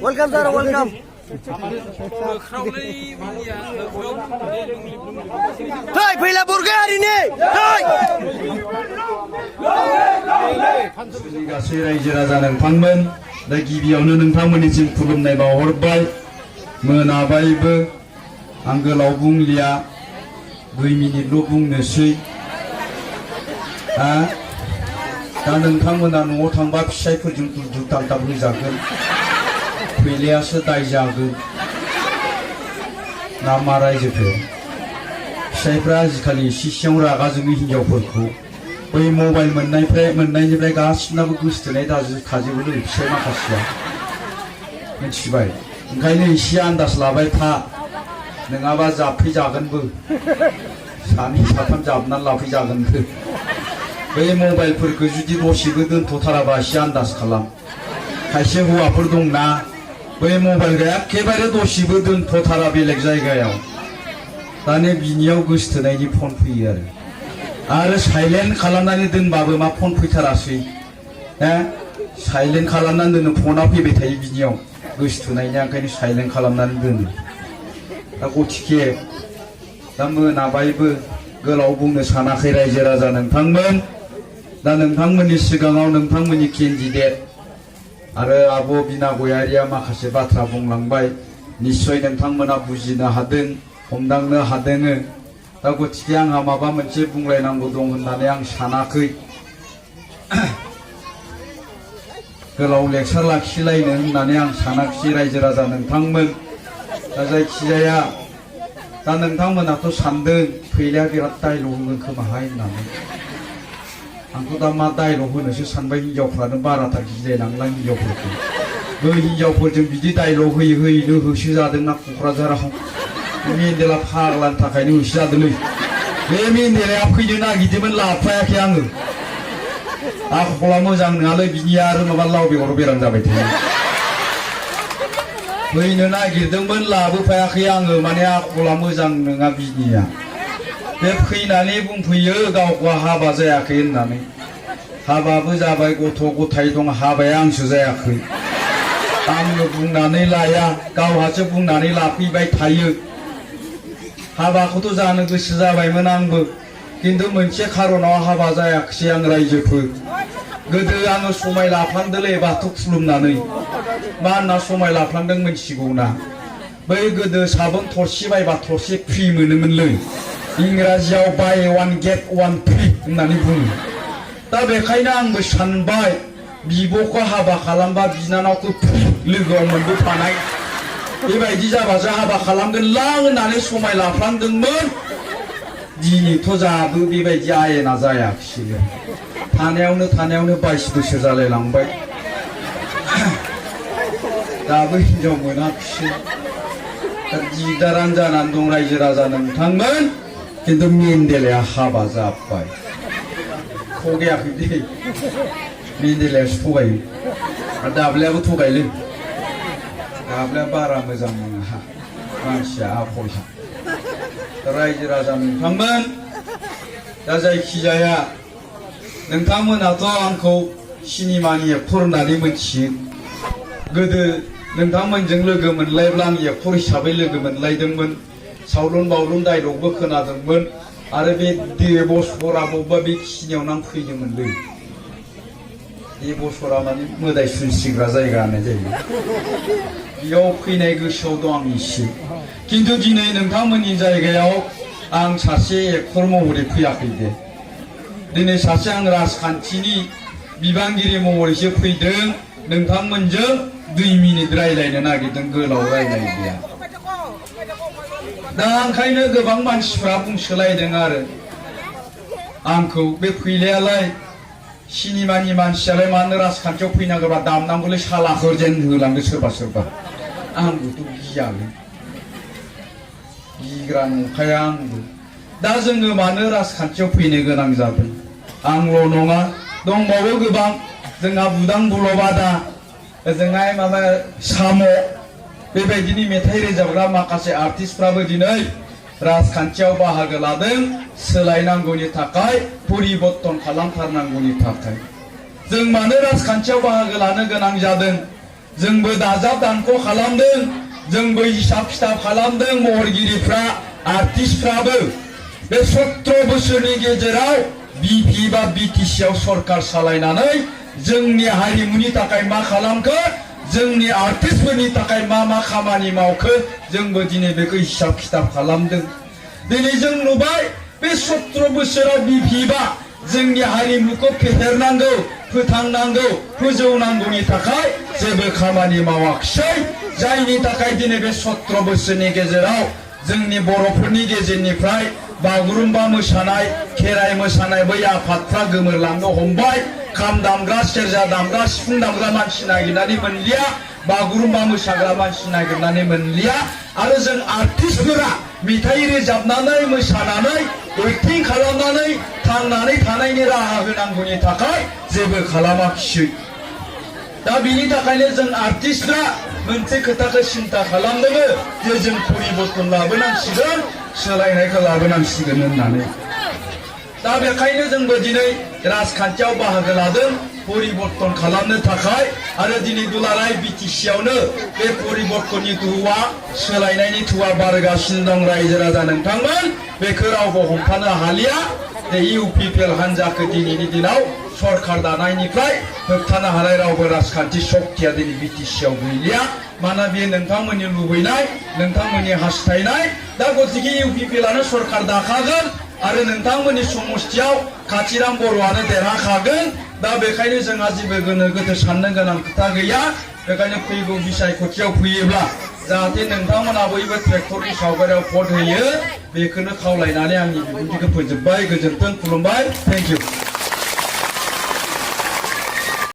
Welcome sir, welcome. Thôi, phải là Bulgaria đi. Thôi. 가수의 라이즈 라자는 방문 내 기비오는 능탕문이 지금 구름내 바오르바이 문아바이브 안글라우 붕리아 의미니로 붕내수이 다 능탕문한 오탕밥 샤이프 좀 굴죽당답 의자근 회리아스 다이자근 나마라이즈표 샤이프라 아직까지 시시형으로 아가지고 hinजावफोरखौ बै mobile मोननायनिफ्राय गासिनाबो गोसोथोनाय खाजोबो फिसाय माखासेया मिथिबाय ओंखायनो एसे आन्दाज लाबाय था नङाबा जाफैजागोनबो सानै साथाम जाबनानै लाफैजागोनबो बै मबाइलफोरखौ जुदि दसेबो दोनथ'थाराबा एसे आन्दाज खालाम खायसे हौवाफोर दंना बै मबाइलखौ एखेबारे दसेबो दोनथ'थारा बेलेग जायगायाव दाने बिनियाव गोसोथोनायनि फन फैयो आरो साइलेन्ट खालामनानै दोनबाबो मा फन फैथारासै साइलेन्ट खालामनानै दोनो फना फैबाय थायो बिनियाव गोसोथोनायनि ओंखायनो साइलेन्ट खालामनानै दोनो दा गथिखे दा मोनाबायबो गोलाव बुंनो सानाखै रायजो राजा नोंथांमोन दा नोंथांमोननि सिगाङाव नोंथांमोननि केन्डिडेट आरो आब' बिना गयारिया माखासे बाथ्रा बुंलांबाय निश्चय नोंथांमोना बुजिनो हादों हमदांनो हादों दा गथिखे आंहा माबा मोनसे बुंलायनांगौ दं होननानै आं सानाखै गोलाव लेक्सार लाखिलायनो होननानै आं सानाखिसै रायजो राजा नोंथांमोन दा जायखिजाया दा नोंथांमोनाथ' सानदों फैलाया बिराद डाइलग होगोन खोमाहाय होननानै आंथ' दा मा डाइलग होनोसो सानबाय हिनजावफ्रानो बाराथार गिलायलांला हिनजावफोरखौ बै हिनजावफोरजों बिदि डाइलग होयै होयैनो होसो जादोंना क'क्राझाराव मेन्देला फाग्लानि थाखायनो होसो जादोंलै बे मेन्देलाया फैनो नागिरदोंमोन लाफायाखै आङो आखला मोजां नङालै बिनिया आरो माबा लाव बेगर बेराम जाबाय थायो फैनो नागिरदोंमोन लाबोफायाखै आङो माने आखला मोजां नङा बिनिया बे फैनानै बुंफैयो गावखौ हाबा जायाखै होननानै हाबाबो जाबाय गथ' गथाय दं हाबाया आंसो जायाखै आंनो बुंनानै लाया गावहासो बुंनानै लाफैबाय थायो हाबाखौथ' जानो गोसो जाबायमोन आंबो किन्तु मोनसे खारनाव हाबा जायाखिसै आं रायजोफोर गोदो आङो समाय लाफ्लांदोलै बाथौ खुलुमनानै मा होनना समाय लाफ्लांदों मिथिगौना बै गोदो साबोन थरसे बायबा थरसे फ्रि मोनोमोनलै इंराजियाव बाय वान गेट वान फ्रि होननानै बुङो दा बेखायनो आंबो सानबाय बिब'खौ हाबा खालामबा बिनानावखौ फ्रि लोगोआव मोनबोफानाय बेबायदि जाबासो हाबा खालामगोनलां होननानै समाय लाफ्लांदोंमोन दिनैथ' जाबो बेबायदि आयेना जायाखिसै थानायावनो 22 बोसोर जालायलांबाय दाबो हिनजाव मोनाखिसै दा दिगदारानो जानानै दं रायजो राजा नोंथांमोन किन्तु मेन्देलाया हाबा जाबाय थगायाखै दे मेन्देलायासो थगायो आरो दाब्लायाबो थगायलै दाब्लाया बारा मोजां नङा मानसिया आखलहा रायजो राजा नोंथांमोन दा जायखिजाया नोंथांमोनाथ' आंखौ सिनेमानि एक्टर होननानै मिथियो गोदो नोंथांमोनजों लोगो मोनलायब्ला आं एक्टर हिसाबै लोगो मोनलायदोंमोन सावलुन बावलुन डाइलगबो खोनादोंमोन आरो बे देबसरा बबेबा बे खिनियावनो आं फैदोंमोनलै देबसरा माने मोदाय सुनसिग्रा जायगा होननाय जायो बेयाव फैनाय गोसोआव दं आं इसे किन्तु दिनै नोंथांमोननि जायगायाव आं सासे एक्टर महरै फैयाखै दे दिनै सासे आं राजखान्थिनि बिबानगिरि महरैसो फैदों नोंथांमोनजों 2 मिनिट रायलायनो नागिरदों गोलाव रायलाय गैया दा ओंखायनो गोबां मानसिफ्रा बुंसोलायदों आरो आंखौ बे फैलायालाय सिनेमानि मानसियालाय मानो राजखान्थियाव फैनांगौबा दामनांगौलै सालाखौ जेन होलांदो सोरबा सोरबा आंबोथ' गियालै गिग्रा नंखाया आंबो दा जोङो मानो राजखान्थियाव फैनो गोनां जादों आंल' नङा दंबावो गोबां जोंहा बुदां बुलबादा ओजोंहाय माबा साम' बेबायदिनि मेथाइ रोजाबग्रा माखासे आर्टिस्टफ्राबो दिनै राजखान्थियाव बाहागो लादों सोलायनांगौनि थाखाय परिबर्तन खालामथारनांगौनि थाखाय जों मानो राजखान्थियाव बाहागो लानो गोनां जादों जोंबो दाजाब दानख' खालामदों जोंबो हिसाब खिथाब खालामदों महरगिरिफ्रा आर्टिस्टफ्राबो बे 17 बोसोरनि गेजेराव बिपि बा बिटिसि आव सरकार सालायनानै जोंनि हारिमुनि थाखाय मा खालामखो जोंनि आर्टिस्टफोरनि थाखाय मा खामानि मावखो जोंबो दिनै बेखौ हिसाब खिथाब खालामदों दिनै जों नुबाय बे 17 बोसोराव बिपि बा जोंनि हारिमुखौ फेहेरनांगौ फोथांनांगौ फोजौनांगौनि थाखाय जेबो खामानि मावाखिसै जायनि थाखाय दिनै बे 17 बोसोरनि गेजेराव जोंनि बर'फोरनि गेजेरनिफ्राय बागुरुम्बा मोसानाय खेराइ मोसानाय बै आफादफ्रा गोमोरलांनो हमबाय खाम दामग्रा सेरजा दामग्रा सिफुं दामग्रा मानसि नागिरनानै मोनलिया बागुरुम्बा मोसाग्रा मानसि नागिरनानै मोनलिया आरो जों आर्टिस्टफोरा मेथाइ रोजाबनानै मोसानानै एक्टिं खालामनानै थांनानै थानायनि राहा होनांगौनि थाखाय जेबो खालामाखिसै दा बिनि थाखायनो जों आर्टिस्टफ्रा मोनसे खोथाखौ सिन्था खालामदों जे जों परिबर्तन लाबोनांसिगोन सोलायनायखौ लाबोनांसिगोन होननानै दा बेखायनो जोंबो दिनै राजखान्थियाव बाहागो लादों परिबर्तन खालामनो थाखाय आरो दिनै दुलाराय बिटिसि आवनो बे परिबर्तननि धुवा सोलायनायनि धुवा बारगासिनो दं रायजो राजा नोंथांमोन बेखौ रावबो हमथानो हालिया इउपिपिएल हान्जाखौ दिनैनि दिनाव सरकार दानायनिफ्राय होबथानो हानाय रावबो राजखान्थि शक्तिया दिनै बिटिसि आव गैलिया मानोना बेयो नोंथांमोननि लुबैनाय नोंथांमोननि हास्थायनाय दा गतिके इउपिपिएल आनो सरकार दाखागोन आरो नोंथांमोननि समस्थियाव काथिराम बर'आनो देरहाखागोन दा बेखायनो जोंहा जेबो गोनो गोथो साननो गोनां खोथा गैया बेखायनो फैगौ बिसायख'थियाव फैयोब्ला जाहाथे नोंथांमोना बयबो ट्रेक्टरनि सावगारियाव भट होयो बेखौनो खावलायनानै आंनि बिबुंथिखौ फोजोबबाय गोजोन्थों खुलुमबाय थेंक इउ